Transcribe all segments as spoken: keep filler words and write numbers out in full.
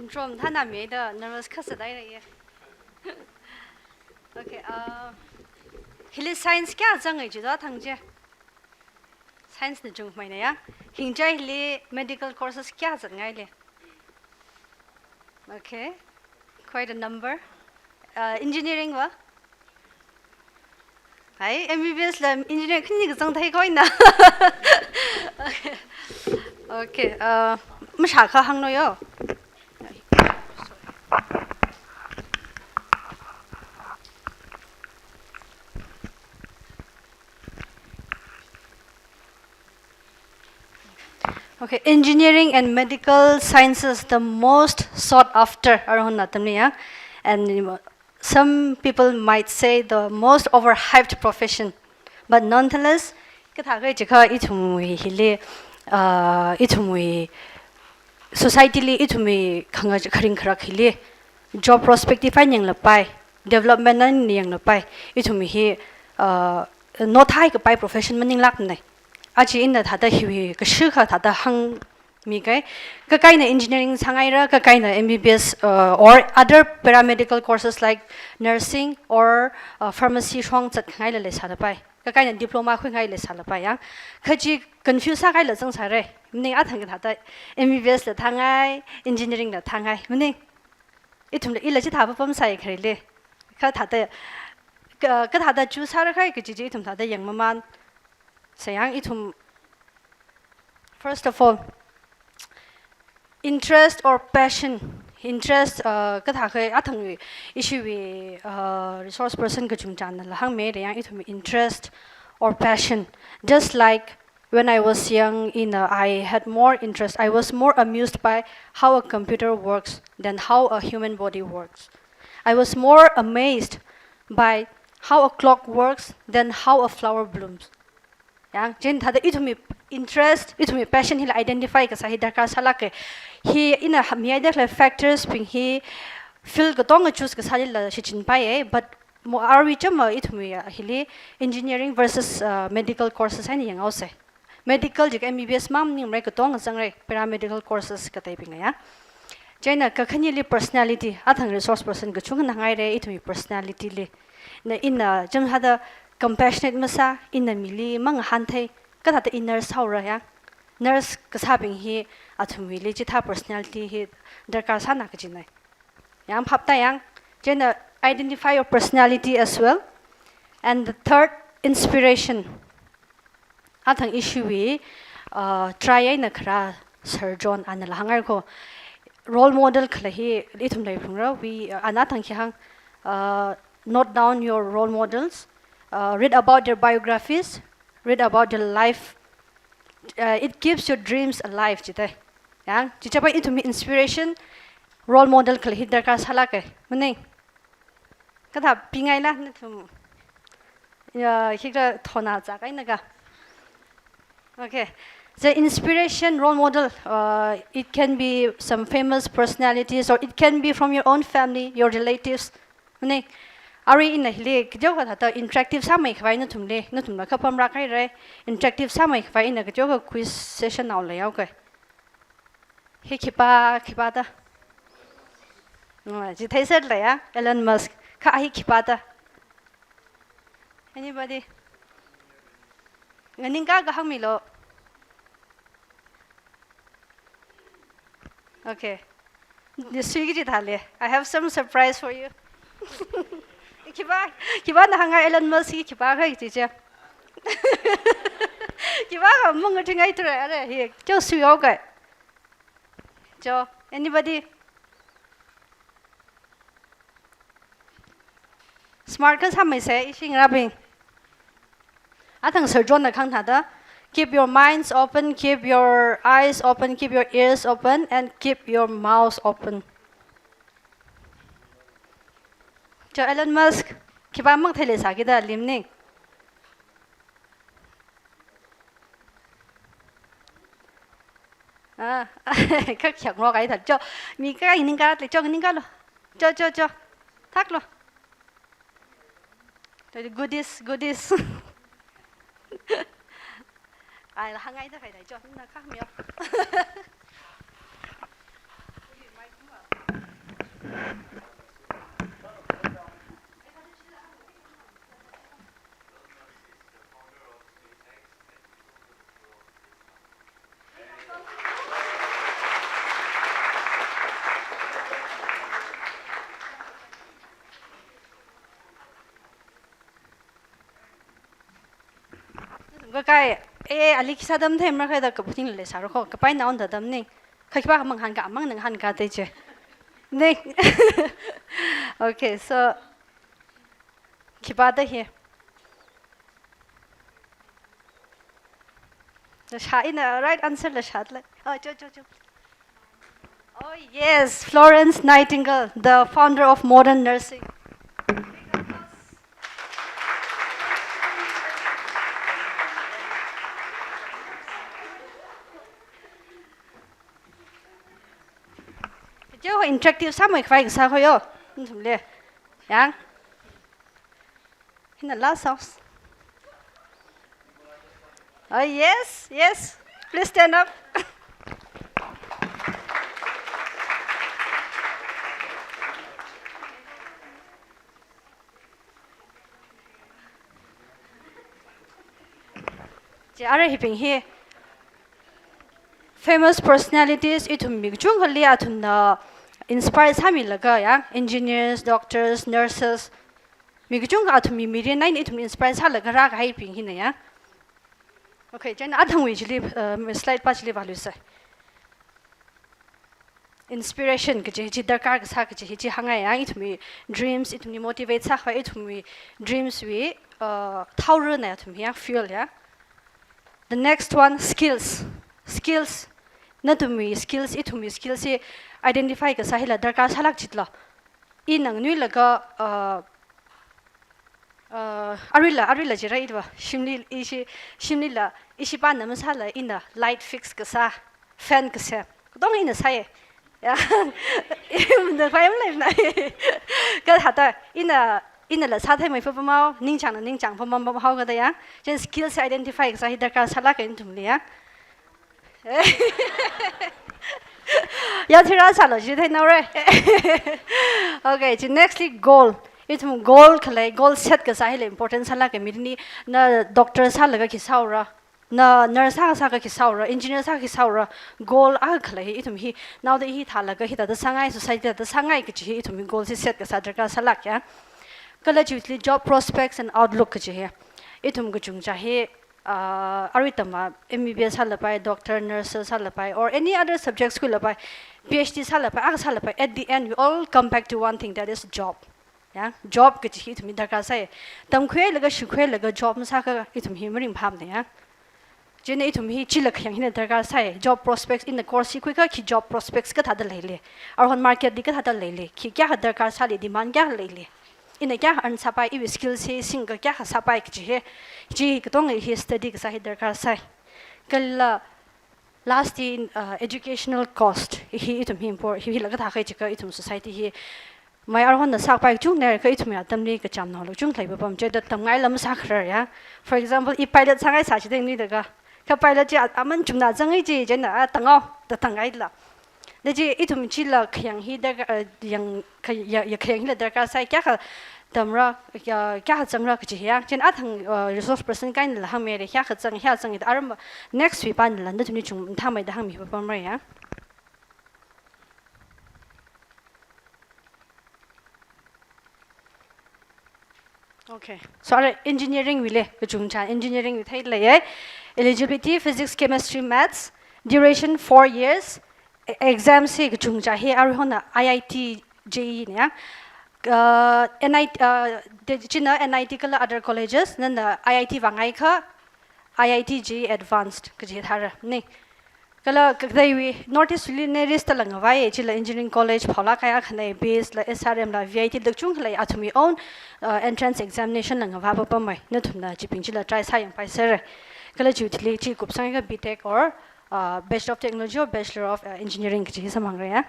Chom thānami da nervous kha sādai rei. Okay, uh, hili science kayā zanga jido thang je. Science na chungmeina ya. Hingchai hili medical courses kayā zatngai le. Okay, quite a number. Uh, engineering va? Hai, M B B S la engineering khani kazang thai koina. Okay. Okay, uh, mashākha hānglu yo. Okay, engineering and medical sciences the most sought after aruihon atamli ya, and some people might say the most overhyped profession, but nonetheless, kathākha jiakha ithumwui hili, uh, ithumwui society li ithumwui khangachee kharing kharak hili job prospect hi fine yanglapai, development eina yanglapai, ithumwui hi, uh, nothai kapai profession maninglākmana. Aja ina thāda hiwui kashikha thāda hāngmi kai. Kakaina engineering sāngaira, kakaina M B B S, uh, or other paramedical courses like nursing or, uh, pharmacy shong zatkhangaila leisālapai. Kakaina diploma khuingaila leisālapai ya. Kha chi confuse sākahaila zangsāra. Maning athang kathāda M B B S la thāngai, engineering la thāngai. Maning ithumla ila chithā papam sai kharele. Kathāda, ka, kathāda choose sāra khai kaji chi ithum thāda yangmaman. Sayang ithum, first of all, interest or passion. Interest, uh, kathākha athang ishiwui, uh, resource person kachungchānala hāngmira ya ithum interest or passion. Just like when I was young, ina, I had more interest. I was more amused by how a computer works than how a human body works. I was more amazed by how a clock works than how a flower blooms. Ya, chieina thāda ithumwui interest, ithumwui passion hila identify kasā hi darkar sālāka. Hi ina ha-, mihaida khalei factors bing hi field katonga choose kasālila shichinpaiya, but mo arui chama ithumwui, uh, hili engineering versus, uh, medical courses eina yanghaosa. Medical jiakha M B B S mang maningmara, katonga zangra, paramedical courses kateibingla ya. Chieina kakhaneli personality, athang resource person kachungkhana hāngaira, ithumwui personality li. Na ina cham thāda compassionate masā, ina mili mangahānthei, kathāda i nurse haora ya. Nurse kasābing hi athumwuili chithā personality hi darkar sāna kajina. Yang phapta yang, chieina identify your personality as well. And the third, inspiration. Athang ishiwui, uh, try eina kharā Sir John anala hāngngaira ko. Role model khalei hi ithum leiphungra, we, uh, ana athang khi hāng, uh, note down your role models, uh, read about their biographies, read about their life, uh, it keeps your dreams alive, jida. Yang, chichāpai ithum inspiration, role model khalei hi darkar sālāka. Maning. Kathā pingaila nathum. Ya, hikra thona zakaina ka. Okay. The inspiration role model, uh, it can be some famous personalities or it can be from your own family, your relatives. Maning, arui ina hili kateokha thāda interactive sāmeikhavai nathumli, nathumla kapam rākhaira, interactive sāmeikhavai ina kateokha quiz session naola yaoka. Hi khipā, khipā da? Mm, chi theiser leiya, Elon Musk. Kha hi khipā da? Anybody? Nganingkā kahāng milu. Okay. Nisui kaji thāle. I have some surprise for you. Khipā, khipāna hānga Elon Musk hi khipā kha kaji chi. Khipākha mung thingai tura are hi. Cho suihaoka. Cho, anybody? Smart kha sāmeisa, ishi ngarābing. Athang Sir John na kahāng thāda, keep your minds open, keep your eyes open, keep your ears open, and keep your mouths open. Cho Elon Musk, khipā mang theilei sākida lim ning. Ah, kha khyakngarokai thāda. Cho, mi kha nganingkā le, cho nganingkālu. Cho, cho, cho. Thaklu. Goodies, goodies. Ai, la hāngngaida khaida, cho, na kha mio. Kakai, eh, ali khi sāda matheimara kha da kaphaning leisāra kho, kapai naon da damning. Kha khipākha mangahānka, amang nangahānka da chi. Ning. Okay, so, khipā da hi. Lāshā ina right answer lāshāda lei. Oh, cho, cho, cho. Oh, yes, Florence Nightingale, the founder of modern nursing. Video ho interactive sāmei khavai kasā kho yo. Nathumli. Yang. Hina last house. Oh, yes, yes. Please stand up. Chi ara hibing hi famous personalities ithum mi kachungkhali athumna inspire sāmilaga ya, engineers, doctors, nurses, mi kachungkha athumwui mirin eina ithum inspire sālaga rākahaibing hina ya. Okay, chieina athangwui chili, uh, slide pā chili vāluisei. Inspiration kaji, chi darkar kasā kaji, chi hāngngai ya, ithumwui dreams, ithumli motivate sākhavai, ithumwui dreams wui, uh, thaorana ya, ithum ya, fuel ya. The next one, skills. Skills. Nathumwui skills, ithumwui skills hi identify kasā hila darkar sālāk chitlo. Ina nganuilaga, uh, uh, aruila, aruila jira iva, shimli, ishi, shimlila, ishi pāna masāla ina light fix kasā, fan kasem. Katonga ina sāya. Ya. Ina fai maleimana. Kathāda, ina, inala sātheimei pamao, ningchāngna ningchāng pamao, pamao haokada ya. Chieina skills identify kasā hi darkar sālāka nathumli ya. Ya, thira sālo, chi theinao re. Okay, chi nextly goal. Ithum goal khalei, goal set kasā hila important sālāka, mirinli na doctor sālaga khi sāora, na nurse sā, sākha khi sāora, engineer sākha khi sāora, goal akha khalei hi ithum hi, naoda hi thālaga hithāda sāngai, society thāda sāngai kaji hi ithum hi goal hi set kasā darkar sālāk ya. Kala chiwuili job prospects and outlook kaji hi. Ithum kachungcha hi, uh, arui tamva M B B S sālapai, doctor, nurses sālapai, or any other subjects khuilapai, P H D sālapai, akha sālapai, at the end, we all come back to one thing, that is job. Ya, job kaji hi ithum hi darkar sāi. Tamkhuilaga, shikhuilaga job masākha ithum hi maringphāmana ya. Chieina ithum hi chila khayang hina darkar sāi. Job prospects in the course hi khuikha khi job prospects kathāda leili. Aruihon market li kathāda leili. Khi kayākha darkar sāli, demand kayākha leili. Ina kayākha earn sāpai, iwui skills hi singkha kayākha sāpai kaji hi. Chi katonga hi study kasā hi darkar sāi. Kala last hi, uh, educational cost. Hi ithum hi impor-, hi, hila kathā khai jiakha ithum society hi. Mai aruihonna sāpai kachungna, kha ithumwui atamli kachamnaolu kachung lei papam, chieina tamngaila masākharar ya. For example, i pilot sāngai sā chida nganuilaga. Kha pilot chi a-, aman chungna zangngai chi, chieina, ah, tangao, da tangngaila. Da chi ithum chila khayang hi darkar, uh, yang, kha-, ya, ya khayang hila darkar sāi, kayākha tamra, ya, kayākha zangra kaji ya. Chieina athang, uh, resource person kahainala hāngmira, kayākha zang, kayākha zang da aramba next week pānala nathumli chungmathāmeida hāngmi papamra ya. Okay. So, ara engineering wuili, kachungcha engineering wui theilei ya. Eligibility, physics, chemistry, maths, duration four years, e-, exams hi kachungcha hi aruihonna I I T J E na ya. Uh, N I T, uh, de, china N I T kala other colleges, nana I I T vāngaikha, I I T J E advanced kaji thāra. Ni. Kala katheiwui North East wuili nearest la ngavai, chila engineering college phaolāk kahai akhana, B S la, S R M la, V I T la kachungkha lei, athumwui own, uh, entrance examination la ngavā papamai, nathumna chibing chila try sāyangpai sāra. Kala chiwuili chi kupsangakha B Tech or, uh, Bachelor of Technology or Bachelor of, uh, Engineering kaji hi samphangra ya.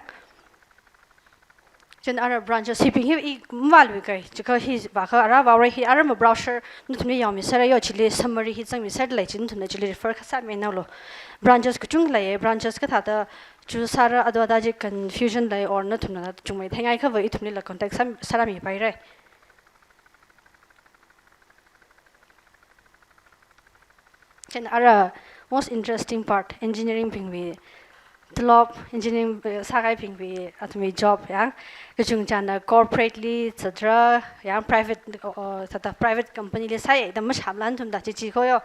Chieina ara branches hibing hi i mavāluikai, chiakha hi vākha ara vāra hi ara ma brochure nathumli yaomi sāra yo, chili summary hi zangmi sāda lei, chi nathumna chili refer kha sāminaolu. Branches kachungkha lei, branches kathāda choose sāra, ado ada chi confusion lei or nathumna chungmei theingaikha va ithumlila contact sā, sārāmipaira. Chieina ara most interesting part, engineering bingwui tolop, engineering, eh, sākahaibingwui athumwui job ya. Kachungchana corporate li, et cetera, ya private, uh, thāda private company li sāi, da masham lan thumda chi chi kho yo.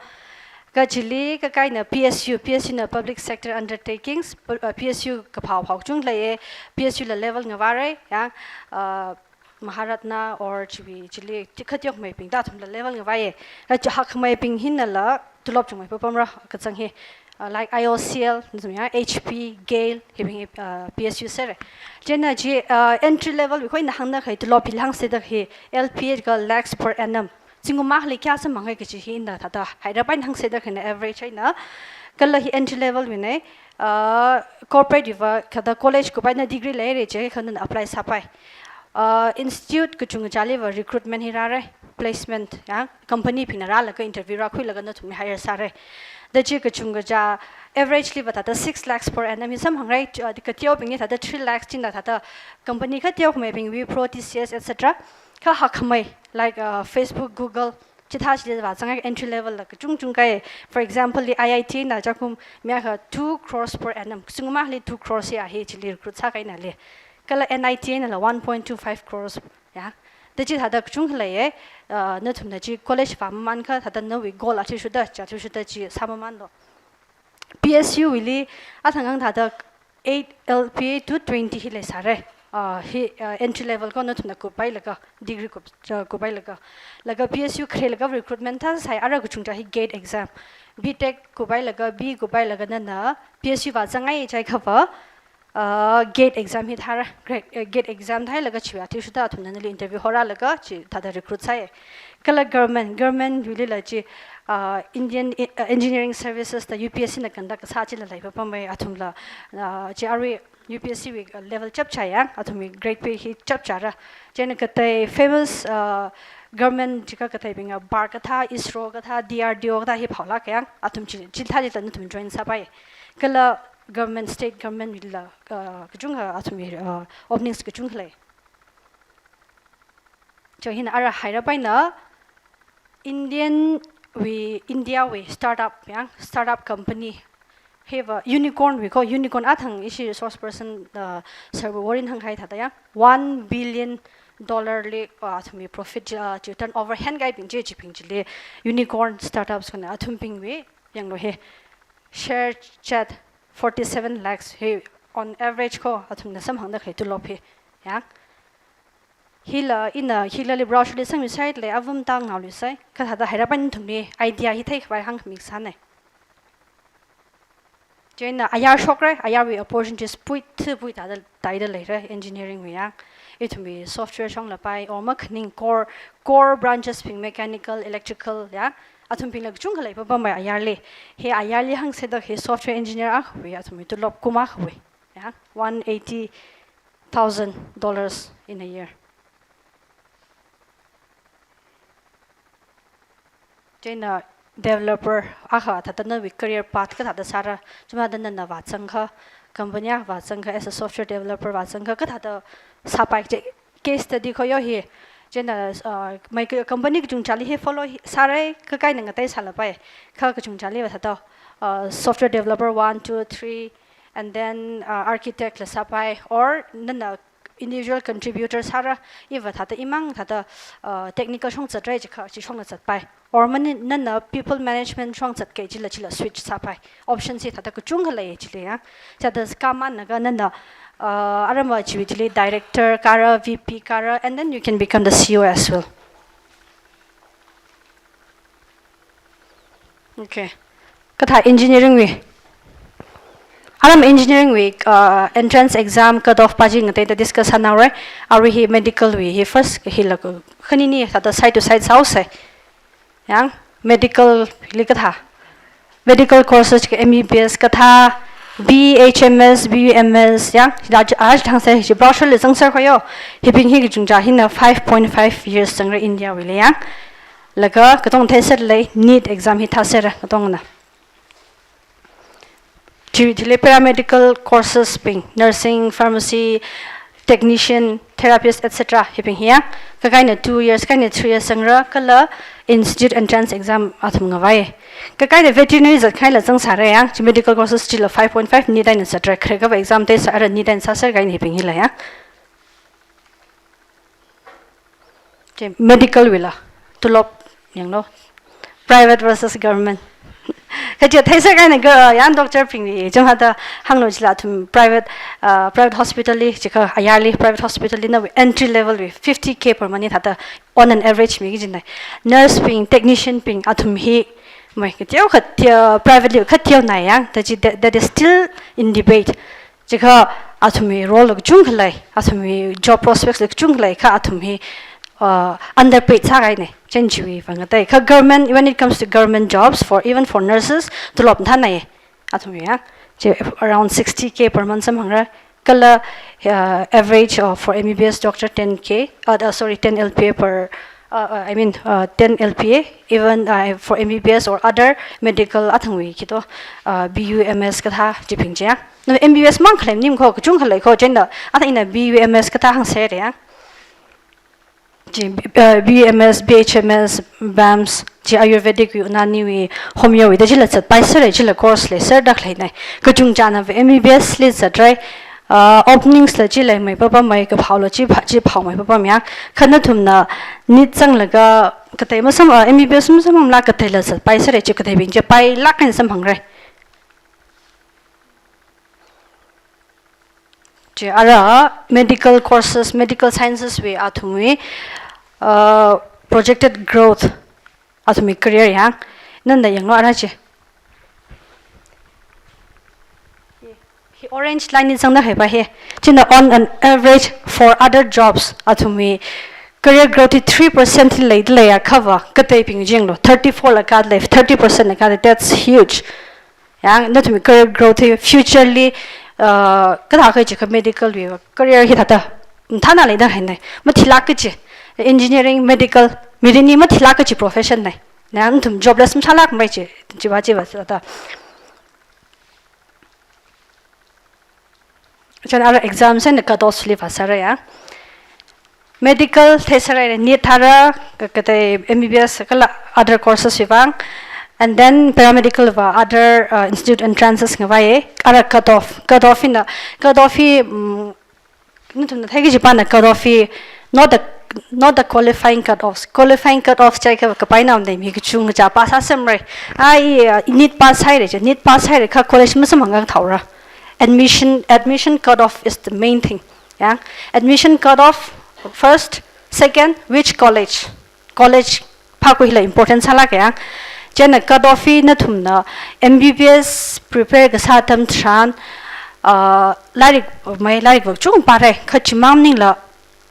Kachili kakaina P S U, P S U na Public Sector Undertakings, pu-, uh, P S U kaphao phao kachungkha leiya, P S U la level ngavāra, ya, uh, Maharatna or chiwui, chili, chi khateomeibing da athumla level ngavāya. Kachi hakmeibing hinala tulop chungmei papamra kachang hi. Uh, like I O C L, nizam ya, H P, GAIL, hibing hi, uh, P S U sera. Chieina chi, uh, entry level wui kho ina hāngda kahai tulop hi hāngsa da hi L P A ka lakhs per annum. Zingkum akhali kayā samphanga kachi hi ina thāda haira pai hāngsa da kahai average eina. Kala hi entry level wuina, uh, corporate wuiva kathāda college kupaina degree leira jiakha nana apply sāpai. Uh, institute kachungkhaliva recruitment hi rāra, placement, ya, company bingna rālaga interview rākhuilaga nathum hire sāra. Da chi kachungkha average liva thāda six lakhs per annum hi samphangra, uh, kateobing hi thāda three lakhs china thāda company khateomeibing Wipro, T C S, et cetera. Kha hakmei, like, uh, Facebook, Google, chithā chili vāzanga entry level la kachungchung kahai. For example, li I I T na chakum miakha two crores per annum. Zingkum akhali two crores ya hi chili recruit sākahaina lei. Kala N I T nala one point two five crores ya. Da chi thāda kachungkha leiya, uh, nathumna chi college vāmamānkha thāda nawui goal athishurda, chi athishurda chi sāmamānlu. P S U wuili athang hāngda thāda eight L P A to twenty hi leisāra. Uh, hi, uh, entry level kho nathumna kupailaga, degree kup-, uh, kupailaga. Laga P S U kharelaga recruitment thāsai ara kachungkha hi GATE exam. B Tech kupailaga, B E kupailaga nana P S U vāzangai jiakhava, uh, GATE exam hi thāra, GATE, uh, GATE exam thāhailaga chiwui athishurda athumna nali interview horālaga chi thāda recruit sāya. Kala government, government wuilila chi, uh, Indian, uh, Engineering Services da U P S C na conduct kasā chila lei papamei athumla, uh, chi arui U P S C wui, uh, level chapchāya, athumwui grade pay hi chapchāra. Chieina katei famous, uh, government jiakha kateibing, uh, BARC kathā, ISRO kathā, D R D O kathā hi phaolākya, athum chi, chithā chila nathum join sāpai. Kala government, state government wuila, uh, kachungkha athumwui, uh, openings kachungkha lei. Chi hina ara haira paina Indian wui, India wui startup ya, startup company. Hiva unicorn wui kho, unicorn athang ishi resource person, uh, sir wui warin hāngkahai thāda ya, one billion dollar li, uh, athumwui profit, uh, chi turnover hankahai bing chi, chibing chili unicorn startups khona athumbingwui yanglu hi. ShareChat forty-seven lakhs hi on average kho athumna samphangda kahai tulop hi. Ya. Hila ina, hilali brochure li sangmi site li avum tang ngaolusai. Kathāda haira pai nathumli idea hi theikhavai hāngmi sāna. Chieina ayar shokra, ayarwui opportunities pui thi pui thāda, thāda leira engineering wui ya. Ithumwui software shongla pai, or makhaning core, core branches bing mechanical, electrical ya. Athumbingla kachungkha lei papamei ayarli. Hi ayarli hāngsa da hi software engineer akhawui, athumwui tulop kum akhawui. Ya, one eighty thousand dollars in a year. Chieina developer akha thāda nawui career path kathāda sāra, chuma thāda nana vāzangkha, company akha vāzangkha, as a software developer vāzangkha, kathāda sāpai chi case study kho yo hi. Chieina, uh, mai ka-, company kachungchali hi follow hi sāra, kakaina ngatei sālapai. Kha kachungchaliva thāda, uh, software developer one, two, three, and then, uh, architect la sāpai, or nana individual contributor sāra, iva thāda imang thāda, uh, technical shong zatra jiakha, chi shongla zatpai. Or mani nana people management shong zatkahai chila, chila switch sāpai. Option hi thāda kachungkha lei chili ya. Thāda sākhamanlaga nana, uh, arama chiwui chili director kāra, V P kāra, and then you can become the C E O as well. Okay. Kathā engineering wui. Aram engineering wui, uh, entrance exam cut off pa chi ngateida discuss sānaora. Arui hi medical wui hi first hila khanini thāda side to side sāusai. Yang medical li kathā. Medical courses ka M B B S kathā, B H M S, B U M S, yang, hila chi, ah, chi thangsa, chi brochure li zangser kho yo. Hibing hi kachungcha hina five point five years zangra India wuili yang. Laga katong theiser lei, NEET exam hi thāser katongna. Chi, chili paramedical courses bing, nursing, pharmacy, technician, therapist, et cetera hibing hi ya. Kakaina two years, kaina three years zangra, kala institute entrance exam athum ngavai. Kakaina veterinary zatkhaila zangsāra yang, chi medical courses chila five point five NEET eina zatra, khare kava exam theisa ara NEET eina sāser kahaina hibing hila ya. Chi medical wuila, tulop yanglu. Private versus government. Kaja theisākahaina ka, uh, yang doctor bingli, chungda hānglu chila athum private, uh, private hospital li, chikha ayarli private hospital li nawui entry level wui fifty K per month hi thāda on an average miki kajina. Nurse bing, technician bing, athum hi, mai, kateo kateo, private li kateona yang, that is, that, that is still in debate. Chikha athumwui role la kachungkha lei, athumwui job prospects la kachungkha lei, kha athum hi, uh, underpaid sākahaina, chieina chiwui vang kathei. Kha government, when it comes to government jobs, for, even for nurses, tolop mathānai, athumwui ya. Chi around sixty K per month samphangra. Kala, uh, average of, for M B B S doctor ten K, uh, uh, sorry, ten L P A per, uh, uh, I mean, uh, ten L P A, even, uh, for M B B S or other medical athangwui kito, uh, B U M S kathā chibing chiya. Na M B B S mang khalei maning kho, kachungkha lei kho, chieina, athang ina B U M S kathā hāngserra ya. Chi, uh, B U M S, B H M S, BAMS, chi Ayurvedic wui, Unani wui, homeo wui, da chila zatpaiserra, chila course leiserda khaleina. Kachungchāna va M B B S li zatra, uh, openings la chi leimei papamei, kaphao la chi pha-, chi phaomei papam ya. Kha nathumna NEET zanglaga, katei masam, uh, M B B S masamphangla kateila zatpaiserra, chi kateibing chi pailāk eina samphangra. Chi ara medical courses, medical sciences wui athumwui, uh, projected growth, athumwui career ya. Nana yanglu ara chi. Hi orange line li zangda haipa hi. China on an average for other jobs, athumwui career growth hi three percent leida leiya kha va, kateibing chi yanglu, thirty-four la kāda lei, thirty percent la kāda lei, that's huge. Ya, nathumwui career growth hi future li, uh, kathā kaji kha medical wui career hi thāda, mm, thāna leida haina. Mathilāk kaji, engineering, medical, mirinli mathilāk kaji profession na. Na, nathum jobless masālākmei chi, chiva chiva thāda. Chieina ara exams and cut-offs li vāserra ya. Medical theisāra, NEET thāra, ka-, katei M B B S kala other courses wui vang, and then paramedical va other, uh, institute entrances ngavaiya, ara cut-off, cut-off ina, cut-off hi, mm, nathumna theiki kajipana cut-off hi, not the, not the qualifying cut-offs. Qualifying cut-offs chi kha kapainao nei, mi kachungkha pass sāsemra. Ai, uh, NEET pass haira chi, NEET pass haira kha college masamphang ngathaora. Admission, admission cut-off is the main thing. Ya, admission cut-off first, second, which college? College phākhui hila important sālāka ya. Chieina cut-off hi nathumna M B B S prepare kasā atam tharan, uh, lairik mei, lairik va kachungkha pāra, kha chimang maningla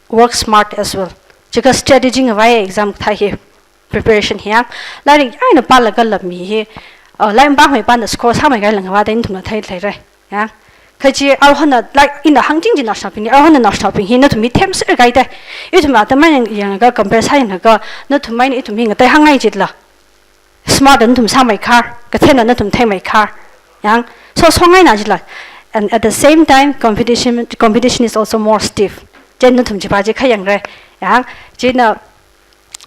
work smart as well. Chikha strategy ngavai exam kathā hi. Preparation hi ya. Lairik yāngna pālaga la mi hi, uh, lairik pāmeipana score sāmeikahai la ngavāda nathumna theitheira. Ya. Kha chi arhona, like, ina hāngching chi naoshinaobingli, arhona naoshinaobing hi nathum mi themser kahaida. Ithum atam yang, yanglaga compare sāyanglaga, nathum eina ithum hi ngatei hāngngai chila. Smart nathum sāmeikhar, kathena nathum theimeikhar. Ya. So, songaina chila. And at the same time, competition, competition is also more stiff. Chieina nathum chiva chi khayangra. Ya. Chieina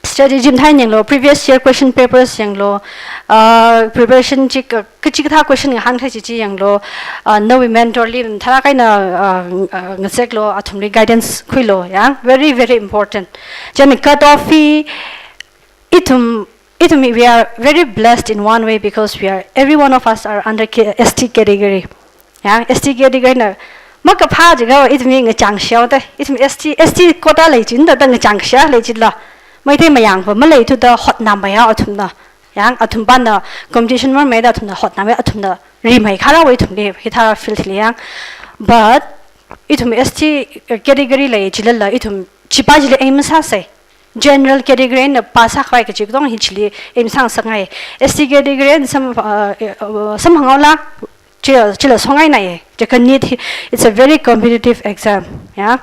strategy mathā yanglu, previous year question papers yanglu, uh, preparation chi ka, kachi kathā question ngahānkhai chi chi yanglu, uh, nawui mentor li mathālāk eina, uh, uh, ngazeklu, athumli guidance khuilu, ya, very, very important. Chieina cut-off hi, ithum, ithum, we are very blessed in one way because we are, every one of us are under ca-, S T category. Ya, S T category na, makaphā jiakha ithum hi ngachang shaoda, ithum S T, S T quota lei chida, da ngachang sha lei chila. Meitei mayang va maleithuda hotnameiya athumna. Ya, athum pāna competition marmeida athumna hotnamei, athumna rimeikharāwui ithumli, hithā field li ya. But ithum S T category lei chilala, ithum chiva chili aim sāsei. General category na pass sākhavai kachi katonga hi chili aim sāngasakngai. S T category na sam, uh, uh, samphanghaola, chi, chila songainaiya. Chikha NEET hi, it's a very competitive exam. Ya.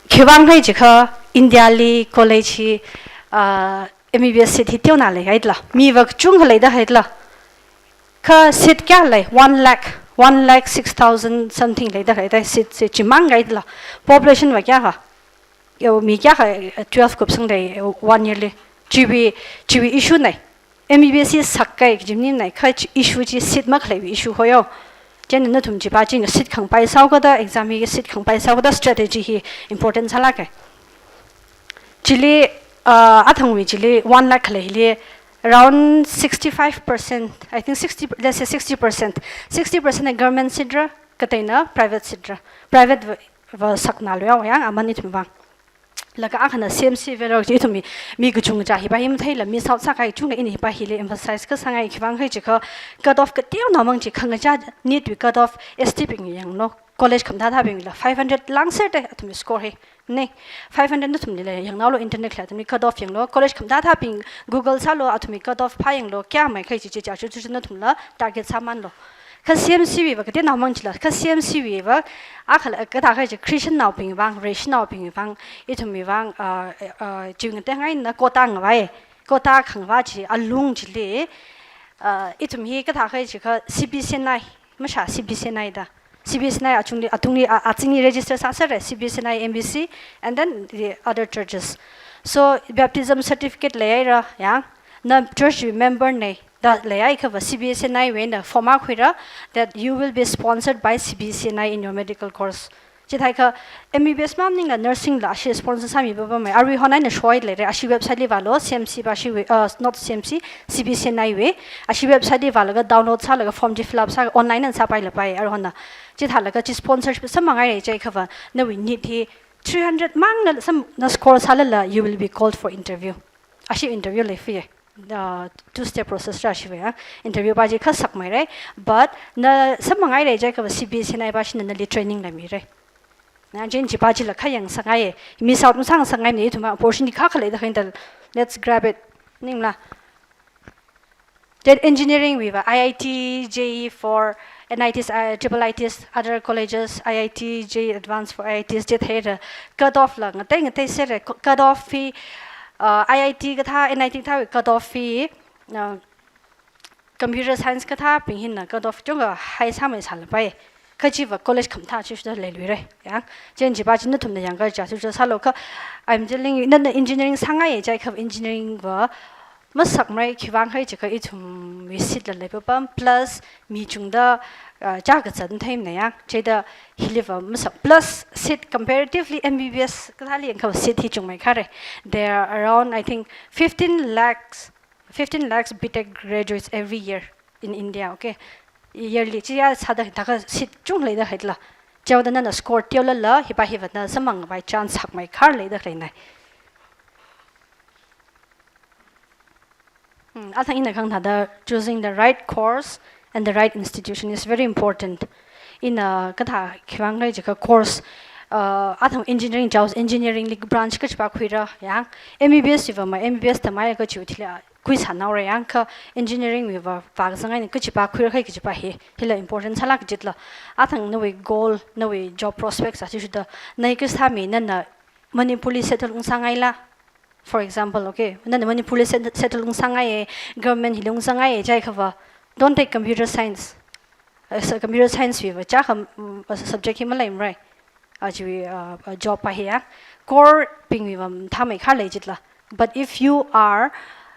Khiwuivang hai jiakha India li college hi, uh, M B B S seat hi teona leihaida la. Mi va kachungkha leida haida la. Kha seat kayā lei, one lakh, one lakh six thousand something leida haida seat, seat chimang haida la. Population va kayākha? Yo, mi kayākha, eh, twelve kupsangdalei, eh, one year li. Chiwui, chiwui issue na. M B B S hi sakkai kaji maningnai, kha chi issue chi seat makhaleiwui issue hoyo. Chieina nathum chiva chi seat khangpai sāhaokada, exam hi seat khangpai sāhaokada strategy hi important sālāka. Chili, uh, athangwui chili one lakh khaleili, Around sixty-five percent, I think sixty, let's say sixty percent. Sixty percent na government seat ra, kateina private seat ra. Private va, va sakna lo ya, yang aman ithum vang. Laga akhana C M C velo chi ithum mi, mi kachungkha hipa hi matheila miss out sākahai chungda ina hipa hili emphasize kasāngai khiwuivang khala jiakha cut off kateonao mang chi khangachā NEET wui cut off S T bing yanglu. College khamathāthābingla five hundred lāngserda athumwui score hi. Ne, five hundred nathumlila yangnaolu internet la athumwui cut off yanglu. College khamathāthābing Google sālu athumwui cut off phāyanglu. Kayāmei khala jiakha aja aja aja nathumla target sāmanlu. Kha C M C wuiva kateonao mang chila, kha C M C wuiva, akhala kathā khala jiakha Christian naobing vang, Vareshi naobing vang, ithumwui vang, uh, uh, chi ngateongaina quota ngavai, quota khangavā chi alung chili, uh, ithum hi kathā khala jiakha C B C N I, mashā C B C N I da. C B C N I achungli, atungli, a, azingli register sāsera, C B C N I, M B C, and then the other churches. So, baptism certificate leihaira, ya, na church member na, da leihaiakhava C B C N I wuina form akha khuira, that you will be sponsored by C B C N I in your medical course. Chithākha M B B S maningla nursing la ashi sponsor sāmi papamei. Arui hon eina shoida leira, ashi website li vālu, C M C pa ashi wui, uh, not C M C, C B C N I wui. Ashi website li vālaga download sālaga form chi fill up sā online eina sāpailapai, arui honna. Chithālaga chi sponsorship samphanghaira jiakhava, nawui NEET hi three hundred mangna sam na score sālala, you will be called for interview. Ashi interview lei fee. Uh, two step process ra shiva ya. Interview pa chi kha sakmeira. But na samphanghaira jiakhava C B C N I pa shina nali training la mira. Na chieina chipa chila kha yangsāngai. Miss out masāngasakngai, ithum opportunity kha khalei da khain da. Let's grab it. Ningla. Then engineering wuiva I I T, J E E four, N I Ts, uh, triple I Ts, other colleges, I I T, J E E advanced for I I Ts, chithāra cut off la ngatei ngateisera, cu-, cut off fee, uh, I I T kathā, N I T kathā cut off fee, uh, computer science kathābing hina cut off chungkha high sāmei sālapai. Kha chiva college khamathā chi shuda leiluira. Ya. Chieina chipa chi nathumna yangkha aja aja sālu kha. I'm telling you, nana engineering sāngai jiakha engineering va masakmara khiwuivang khala jiakha ithumwui seat la lei papam plus mi chungda, uh, chā kazat theimana ya. Chida hiliva masak plus seat comparatively M B B S kathāli yangkha seat hi chungmeikhara. There are around, I think, fifteen lakhs, fifteen lakhs B Tech graduates every year in India, okay? Yearly, chiya sāda thākha seat chungleida haila. Chaoda nana score teolala, hipa hiva na samphang by chance hakmeikhar leida leinai. Hmm, athang ina kahāng thāda choosing the right course and the right institution is very important. Ina kathā khiwuivang khala jiakha course, uh, athang engineering jaos, engineering li branch kachipa khuira, ya. M B B S chiva ma, M B B S tamhai kachiwui thili khuisānaora ya, kha engineering wuiva vākazang eina kachipa khuira khala kachipa hi, hila important sālāk kajila. Athang nawui goal, nawui job prospects achi shuda, na hi kasā mi nana Manipur li settle ungsāngaila. For example, okay, nana Manipur li set-, settle ungsāngaiya, government hili ungsāngaiya jiakhava, don't take computer science. Uh, so computer science wuiva chā kha, mm, uh, subject hi maleimara. Achi, uh, uh, job pa hi ya. Core bing wuiva mathāmeikhar lei jila. But if you are,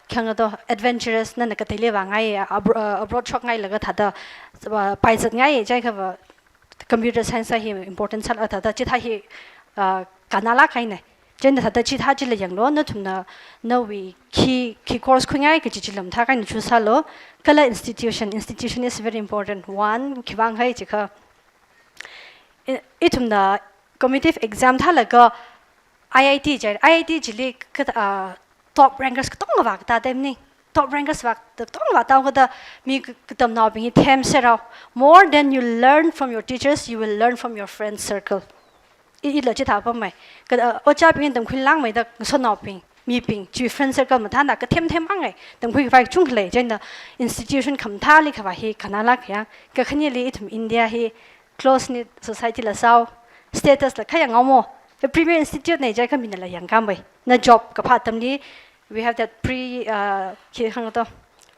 kayāng to, adventurous, nana kateili vāngaiya, abro-, uh, abroad shokngailaga thāda, uh, paizatngaiya jiakhava, computer science hi important sālāk thāda, chithā hi, uh, kannalāk kahaina. Chieina thāda chithā chila yanglu, nathumna, nawui khi, khi course khuingai kaji chila mathā kahaina choose sālu. Kala institution, institution is very important. One, khiwuivang khala jiakha, i-, ithumna competitive exam thālaga I I T jai, I I T chili ka, ah, top rankers katonga vākatā atamli. Top rankers vā katonga vātā kajida mi k-, katamnaobing hi themserao. More than you learn from your teachers, you will learn from your friend circle. I, ila chithā pamei. Ka, ah, ojābing tamkhuilāngmeida ngasotnaobing, mibing, chi friend circle mathāna kathem themmangai. Tamkhuikhavai chungkha lei, chieina institution khamathāli khavā hi kannalāk ya. Kakhaneli ithum India hi close knit society la sāo, status la kha yanghaomo. The premier institute na jiakha minala yangkāmei. Na job kaphā atamli, we have that pre, uh, khi kahāng to,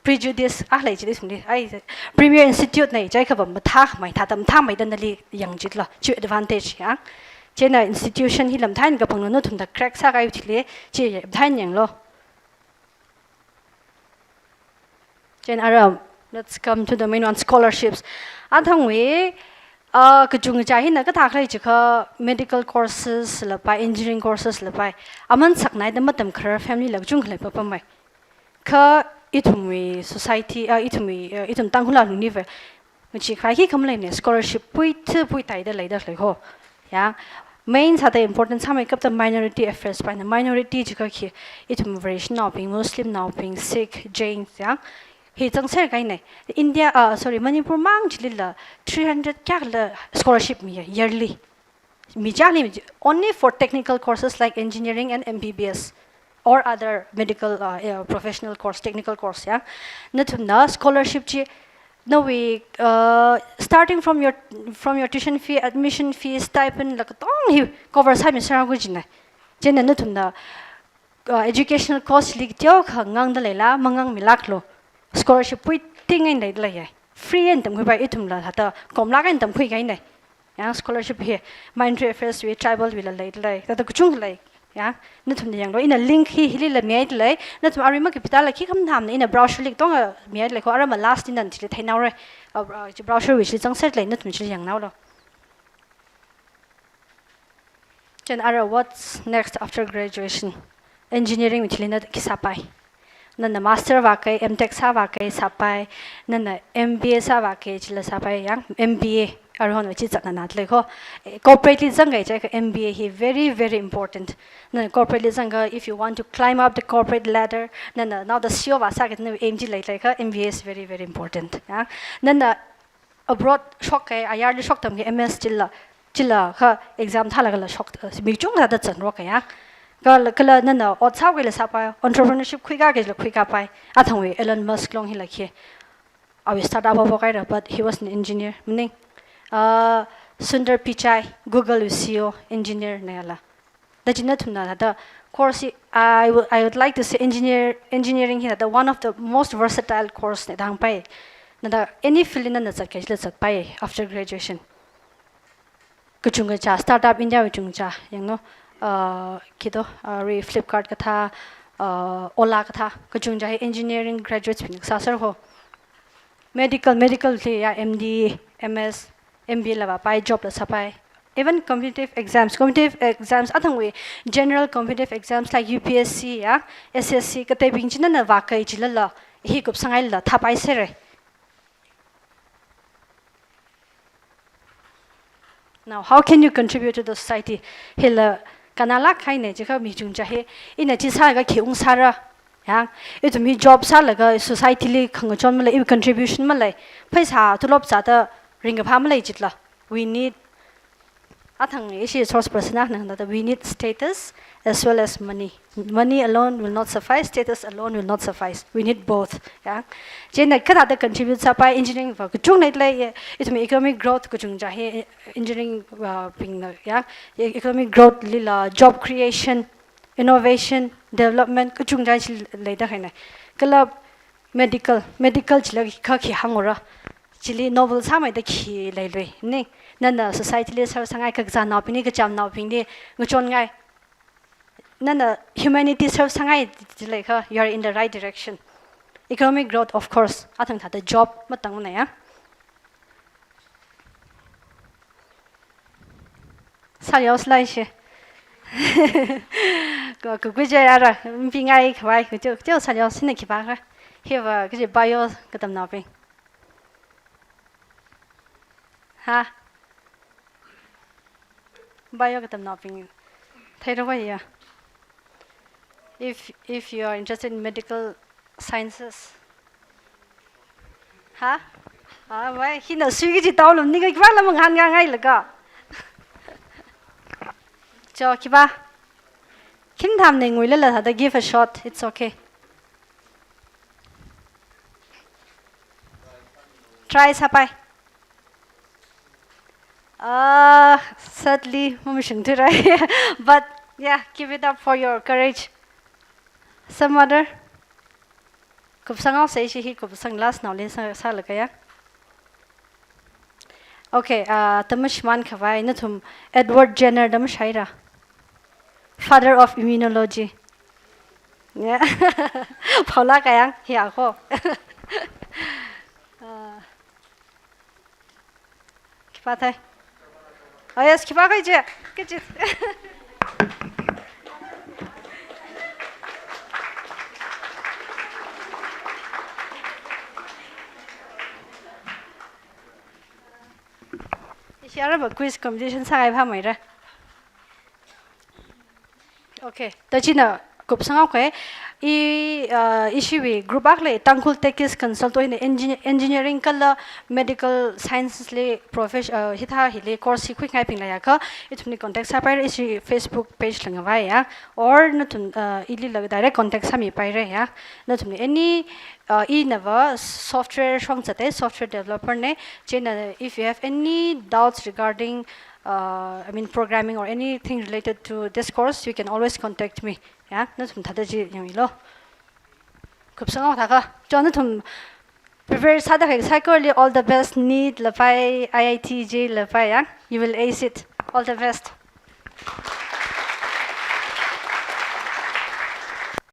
prejudice, ah, lei jili sungli. Ai, premier institute na jiakhava mathāmei, thāda mathāmeida nali yang jila, chi advantage ya. Chieina institution hila mathā eina kapanglu, nathumna crack sākahai thili, chi mathā eina yanglu. Chieina ara, let's come to the main one, scholarships. Athangwui, uh, kachungkha hina kathā khala jiakha medical courses lapai, engineering courses lapai. Aman saknaida matamkharar family la kachungkha lei papamei. Kha ithumwui society, ah, ithumwui, ah, ithum Tangkhul alungli va, ngacheekhavai hi khamaleimanei, scholarship puithu puitaida leida lei ho. Ya, main sāda important sāmeikapta minority affairs paina, minority jiakha khi, ithum Vareshinaobing, Muslimnaobing, Sikh, Jains, ya. Hi zangser kahainei. India, ah, sorry, Manipur mang chilila three hundred kayākhala scholarship miya, yearly. Michāli, only for technical courses like engineering and M B B S or other medical, uh, uh, professional course, technical course, ya. Nathumna scholarship chi, nawui, uh, starting from your, from your tuition fee, admission fee, stipend, la katong hi cover sāmi sāra kajinei. Chieina nathumna, uh, educational cost li teokha ngangda leila, mangangmilāklu. Scholarship puiting eina leida leiya. Free eina tamkhuipai ithumla, hithāda komlāk eina tamkhui kahainei. Ya, scholarship hi, minority affairs wui, tribal wuila leida lei, thāda kachungkha lei. Ya, nathumna yanglu, ina link hi, hilila mihaida lei, nathum arui makapitāla khi khamathāmana, ina brochure li katonga mihaida lei, kho arama last li nana chili theihaora, uh, uh, chi brochure wui chili zangser lei, nathum chili yanghaolu. Chieina ara, what's next after graduation? Engineering wui thili na khi sāpai? Nana master vākei, M Tech sāvākei sāpai, nana M B A sāvākei chila sāpai, ya, M B A, aruihon va chi zatnana lei kho. Eh, corporate li zangkahai chiakha M B A hi very, very important. Nana corporate li zangakha, if you want to climb up the corporate ladder, nana naoda C E O vāsāki kaji aim chi leilakha, M B A is very, very important. Ya. Nana abroad shokkahai, ayarli shoktamkahai, M S chila, chilakha exam thālagala shok, uh, mi kachungkha thāda zangrok kahai. Kala, kala nana ot sākahaila sāpai, entrepreneurship khuikā kajila khuikāpai. Athangwui Elon Musk long hila khi, awui startup haophok haira, but he was an engineer. Maning, uh, Sundar Pichai, Google wui C E O, engineer na yala. Da chieina nathumna thāda course hi, I would, I would like to say engineer, engineering hi thāda one of the most versatile course nei da hāngpai. Nada any field li nana zatkahai chila zatpai after graduation. Kachungkha chā, startup India wui kachungkha chā, yanglu, uh, khi to, uh, arui Flipkart kathā, uh, Ola kathā, kachungkha chā hi engineering graduates bingna sāser ho. Medical, medical li ya M D, M S, M B A la vāpai, job la sāpai. Even competitive exams, competitive exams athangwui general competitive exams like U P S C ya, S S C, kateibing chi nana vākahai chilala, hi kupsanghaila thāpaiserra. Now, how can you contribute to the society? Hila kannalāk kahainei, jiakha mi kachungkha hi, ina chi sālaga khi ungsāra. Ya, ithum hi job sālaga society li khangachon malei, iwui contribution malei, pheisā tulop zāda ringkaphā malei jitla. We need, athang ishi resource person na hāngda, we need status as well as money. Money alone will not suffice, status alone will not suffice. We need both. Ya. Chieina kathāda contribute sāpai, engineering va kachungkha leida lei, ithum economic growth kachungkha chā hi, engineering, uh, bingna, ya, economic growth lila, job creation, innovation, development, kachungkha chā chi leida kahainei. Kala medical, medical chila kha khi hāngura. Chili novel sāmeida khi leilui. Ni, nana society li serve sāngai, kakazānaobingli, kachamnaobingli ngachonngai. Nana humanity serve sāngai jilaga, you are in the right direction. Economic growth, of course, athang thāda job matangna ya. Sāyao sālai shi. Ko, ko, kuja yara, mipingai khavai, ko, teo, teo sāyao sina khipākha. Hiva, kaji bio katamnaobing. Ha? Bio katamnaobing. Theira va ya. If, if you are interested in medical sciences. Ha? Ah, wai, hina sui kaji taolum ni khipāla mangahānngai laga. Cho, khipā. Khim tham ne nguilala thāda give a shot. It's okay. Try sāpai. Uh, sadly, mamashungthurai. But yeah, keep it up for your courage. Some other? Kupsanghaosei, ishi hi kupsang last naoli sā, sālaga ya. Okay, uh, tamashimān khavai, nathum Edward Jenner da mashāhaira. Father of immunology. Yeah. Phaolāk kahai ya kho. Uh, khipā thai. Oh yes, khipā kajia. Kajia. Yaraba quiz competition sākahai phāmeira. Okay, tachina kupsang okay. I, uh, ishiwui group akha lei, Tangkhul Techies Consult, ina engineer, engineering kala medical sciences li profession, uh, hithā hili course hi khuikhangaibing leiakha, ithumli contact sāpaira, ishi Facebook page la ngavaiya. Or nathum, uh, ilila direct contact sāmipaira ya. Nathumli any, uh, inava software shong zatta, software developer na. Chieina, if you have any doubts regarding, uh, I mean, programming or anything related to this course, you can always contact me. Ya, nathum thāda chi yangmilu. Kupsang thākha. Chieina nathum prepare sāda kahai saikorali all the best, NEET lapai, I I T J lapai ya. You will ace it. All the best.